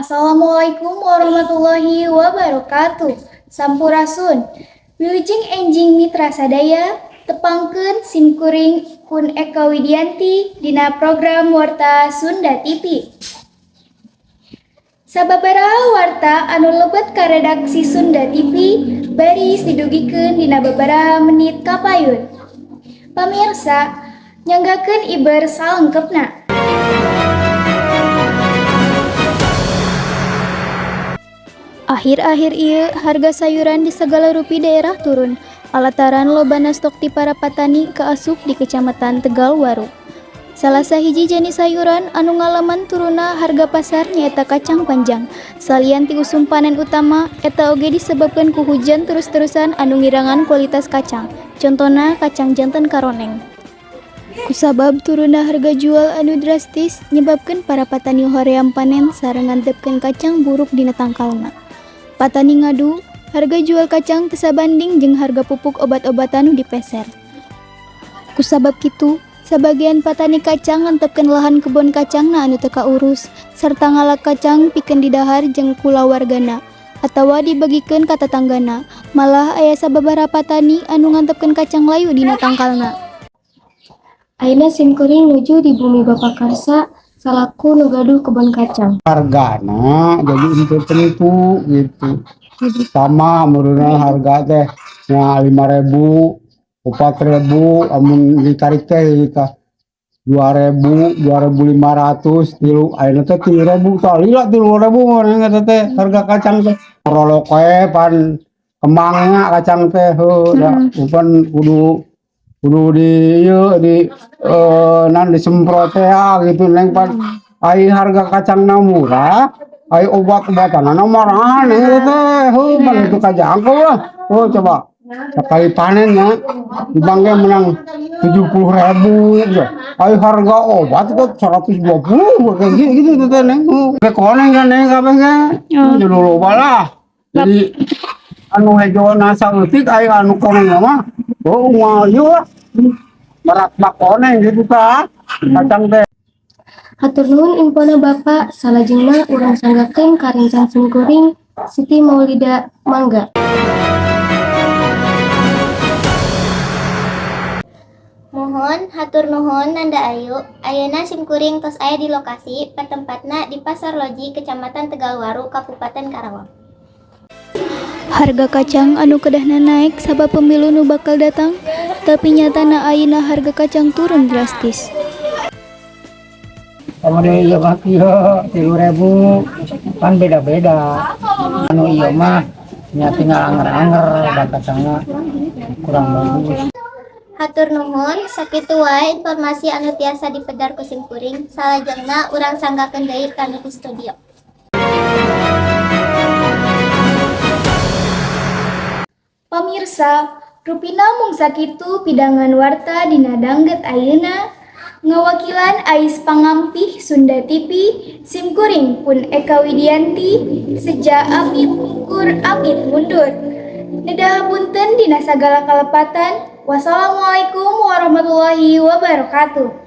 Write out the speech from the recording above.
Assalamualaikum warahmatullahi wabarakatuh. Sampurasun. Wilujeng enjing mitra sadaya, tepangkeun sim kuring Kun Eka Widianti dina program Warta Sunda TV. Sababaraha warta anu lebet ka redaksi Sunda TV baris didugikeun dina babaraha menit kapayun. Pamirsa, nyanggakeun iber salengkepna. Akhir-akhir ieu harga sayuran di sagala rupi daerah turun alataran lobana stok ti para patani kaasup di Kecamatan Tegalwaru. Salah sahiji jenis sayuran anu ngalaman turunna harga pasar nyaeta kacang panjang. Salian ti usum panen utama, eta oge disebabkan ku hujan terus-terusan anu ngirangan kualitas kacang. Contona kacang janten karoneng. Kusabab turunna harga jual anu drastis nyebabkeun para patani hoream panen sareng ngantepkeun kacang buruk dina tangkalna. Patani ngadu, harga jual kacang teu sabanding jeung harga pupuk obat-obatan nu dipeser. Kusabab kitu, sabagian patani kacang ngantepkeun lahan kebon kacangna anu teu kaurus sarta ngalak kacang pikeun didahar jeung kulawargana atawa dibagikeun ka tatanggana. Malah aya sababaraha patani anu ngantepkeun kacang layu dina tangkalna. Ayeuna simkuring nuju di bumi Bapak Karsa salaku nu gaduh kebon kacang. Hargana jadi untuk tentu gitu, sama menurutnya harga teh ya 5.000, 4.000, amun ditarik teh kita 2.000, 2.500, tilu ayeuna teh 3.000, tah lila 3.000 mana eta teh harga kacang teh. Rolok we pan kembangna kacang teh, heuh da pan kudu kudu di ieu di nan disemprot teh ah, gitu neng. Pan ai harga kacangna murah, ai obat-obatanana marahan eta teh, heuh pan itu kajangkau lah. Oh, coba sekali panen ya di bangke menang 70.000 gitu. Ai harga obat kok 120 kayak gitu gitu teh neng. Teh koneng kan neng kabeh ge jadi loba lah, jadi anu hejona saeutik, ai anu koneng mah oh moal ieu lah, berat bak koneng gitu tah kacang teh. Hatur nuhun infona Bapak, salajengna urang sanggakeun ka rencang simkuring Siti Maulida, mangga. Muhun, hatur nuhun Nanda Ayu. Ayeuna simkuring tos aya di lokasi, patempatna di Pasar Loji, Kecamatan Tegalwaru, Kabupaten Karawang. Harga kacang anu kedahna naik sabab pemilu nu bakal datang, tapi nyatana ayeuna harga kacang turun drastis. Kamari ieu mah kieu 3.000, kan beda-beda. Anu ieu mah nya tinggal anger-anger da kacangna kurang bagus. Hatur nuhun, sakitu wae informasi anu tiasa dipedar ku simkuring. Salajengna urang sanggakeun deui ka nu di studio. Pamirsa, rupina mung sakitu pidangan warta dina danget ayeuna. Ngawakilan Ais Pangampih Sunda TV, simkuring pun Eka Widianti, seja amit mungkur amit mundur. Nedah punten dina sagala kalepatan. Wassalamualaikum warahmatullahi wabarakatuh.